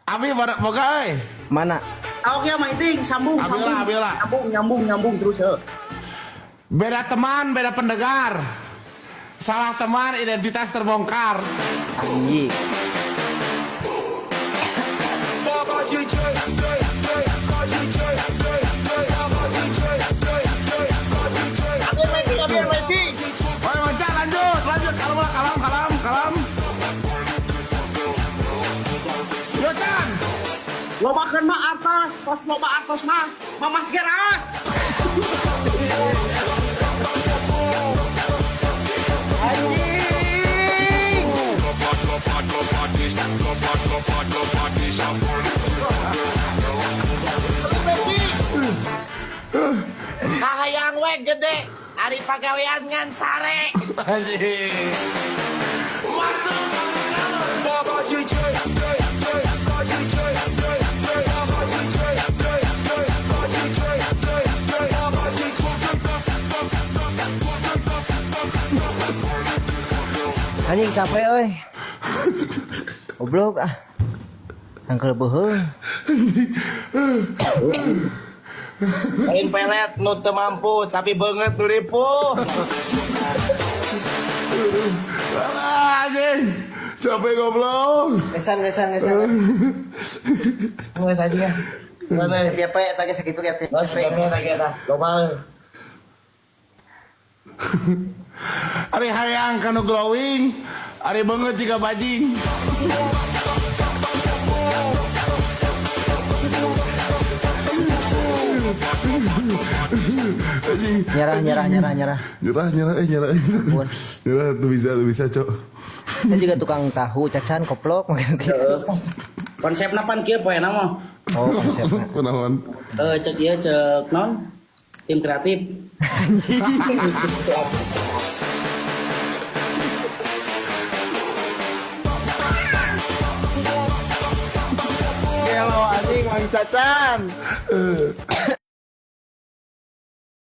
Abi boga euy. Mana? Ah, oke mah iting sambung Ambil sambung. lah, ambil lah. Nyambung nyambung nyambung terus heuh. Beda teman, beda pendengar. Salah teman, identitas terbongkar. Anjing. Ambil meeting, ambil meeting. Oke, Manca, lanjut, lanjut. Kalem lah, kalem, kalem, kalem. Yo, Chan. Lobakeun mah atas, pas loba atas mah mamas geras. Anjing. Kahayang we gede, ari pagawean ngan sare. Anjing. Masuk, masuk. Anjing capek euy. Goblok ah. Angkel beuheung. Lain pelet nu teu mampu tapi beungeut nu ripuh. Ah, anjing. Capek goblok. Gesan gesan gesan. Geus tadi ya. Siapa ya tadi segitu ya. Geus lagi eta. Loba. Ari hayang kanu glowing, ari beungeut jiga bajing. Anjing. Nyerah nyerah nyerah nyerah. Nyerah, nyerah, eh nyerah. Ampun. Nyerah tuh bisa, Cok. Saya juga tukang tahu cacan koplok makan gitu. Konsepna pan kieu poena mah. Oh, konsepnya. Kunaon? Eh cek ieu cek non tim kreatif. Gelo anjing Mang Cacan.